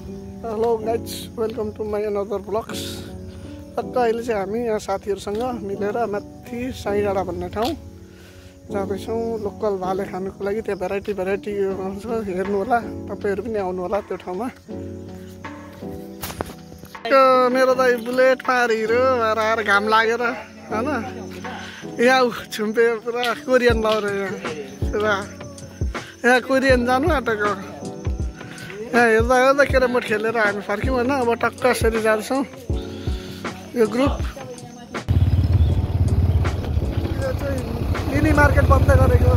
Hello guys, welcome to my another vlogs. टक्क अहिले चाहिँ हामी यहाँ साथीहरूसँग मिलेर माथि साई डाँडा भन्ने ठाउँ जाँदैछौँ लोकल भाले खानुको लागि। त्यहाँ भेराइटी छ, हेर्नु होला, तपाईँहरू पनि आउनु होला त्यो ठाउँमा। मेरो दाइ बुलेटमा हिरो भएर आएर घाम लागेर होइन यहाँ छुम्पे पुरा कोरियन लाएर यहाँ कोरियन जानु आँटेको। यहाँ हेर्दा हेर्दा क्यारमबोर्ड खेलेर हामी फर्क्यौँ होइन। अब टक्क यसरी जान्छौँ यो ग्रुप। यो चाहिँ मिनी मार्केट बन्द गरेको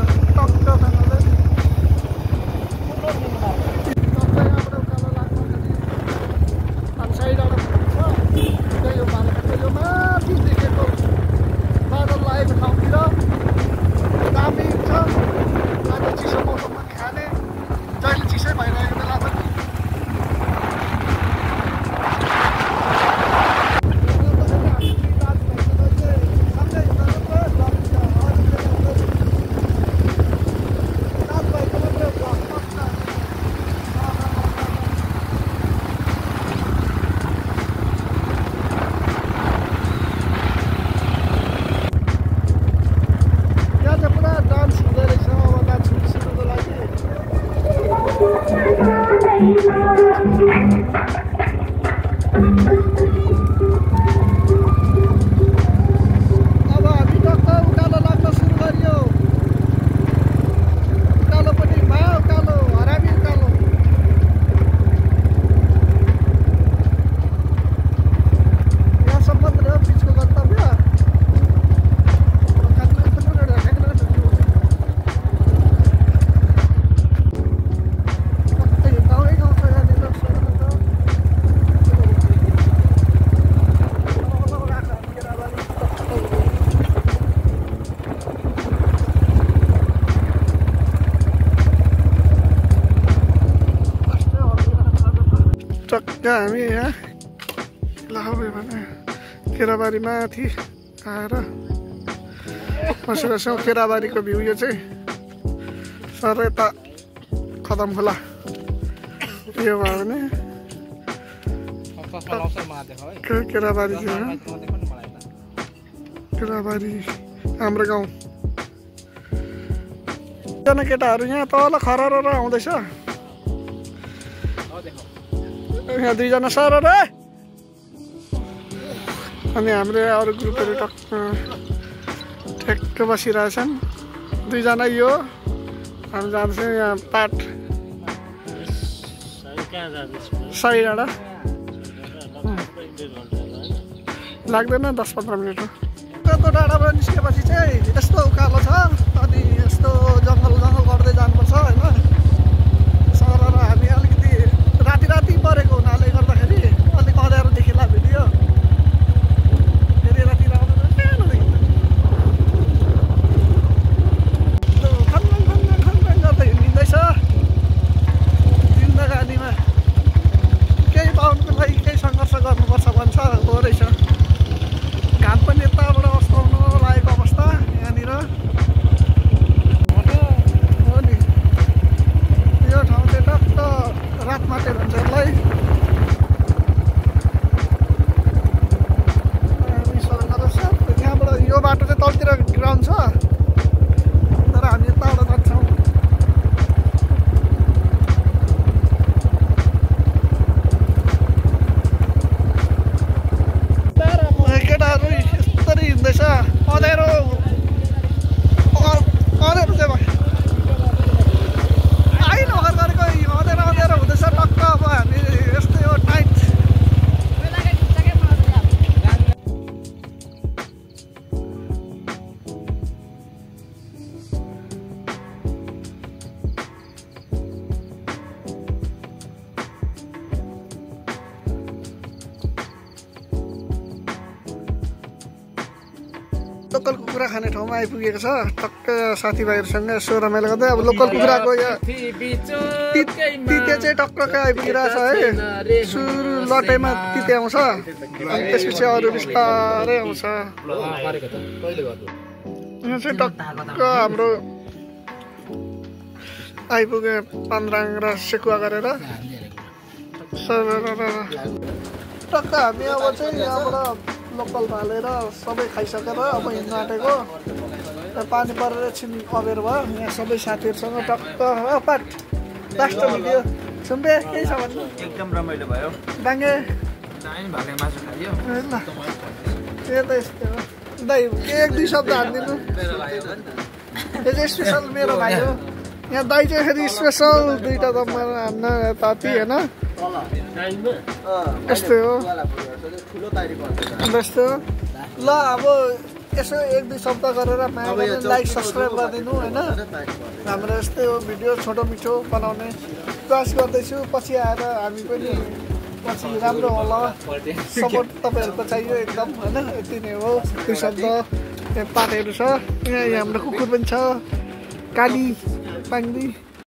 टक्क हामी यहाँ भने केराबारी माथि आएर बसिरहेछौँ। केराबारीको भ्यू यो चाहिँ सर यता खदम खोला यो भयो भने केराबारी केराबारी हाम्रो गाउँ। एकजना केटाहरू यहाँ तल खरेर आउँदैछ। यहाँ दुईजना सर रे अनि हाम्रो अरू ग्रुपहरू ठ्याक्क बसिरहेछन्। दुईजना यो हामी जान्छौँ यहाँ पाट साई डाँडा लाग्दैन 10-15 मिनट हो। त्यो डाँडाबाट निस्केपछि चाहिँ यस्तो उकालो छ अनि यस्तो जङ्गल गर्दै जानुपर्छ होइन। सर र हामी अलिकति राति परेको हुनाले गर्दाखेरि अलिक अँध्यारो देखिला भिडियो। फेरि राति आउँदा सानो देखिन्छ खन्जङ गर्दै हिँडिँदैछ। जिन्दगानीमा केही पाउनुको लागि केही सङ्घर्ष गर्नुपर्छ भन्छ हो रहेछ। घाम पनि यताबाट अस्ताउनु लागेको अवस्था यहाँनिर हो नि। यो ठाउँ चाहिँ टक्क रात माटे भन्छ यसलाई। यहाँबाट यो बाटो चाहिँ तलतिर ग्राउन्ड छ तर हामी यताबाट जान्छौँ। केटाहरू यस्तरी हिँड्दैछ अँध्यारो चाहिँ आइन घर गरेको अँध्यारो हुँदैछ टक्क। अब हामी यस्तै हो टाइट। लोकल कुखुरा खाने ठाउँमा आइपुगेको छ। टक्क साथीभाइहरूसँग यसो रमाइलो गर्दै अब लोकल कुखुराको यहाँ तिते चाहिँ टक्क आइपुगिरहेछ है। सुरु लटेमा तिते आउँछ अनि त्यसपछि अरू बिस्तारै आउँछ। यहाँ चाहिँ टक्क हाम्रो आइपुग्यो पान्द्राङ र सेकुवा गरेर। टक्क हामी अब चाहिँ यहाँबाट लोकल हालेर सबै खाइसकेर अब हिँड्नु आँटेको पानी परेर एकछिन अबेर भयो यहाँ सबै साथीहरूसँग टक्क पाट लास्ट भिडियो सुम्बे केही छ भन्नु एकदम रमाइलो भयो डाङ्गे भागे मासु खाइयो ल त्यो त यस्तो हो दाइ एक दुई शब्द हालिदिनु यो चाहिँ स्पेसल मेरो भाइ हो यहाँ दाइ चाहिँ फेरि स्पेसल दुईवटा दममा हान्न ताती होइन यस्तै हो यस्तो ल अब यसो एक दुई शब्द गरेर माया गर्ने लाइक सब्सक्राइब गरिदिनु होइन हाम्रो यस्तै हो भिडियो छोटो मिठो बनाउने प्रयास गर्दैछु पछि आएर हामी पनि पछि राम्रो होला सपोर्ट तपाईँहरूको चाहियो एकदम होइन यति नै हो दुई शब्द पाटहरू छ यहाँ हाम्रो कुकुर पनि छ काली पाङ्दी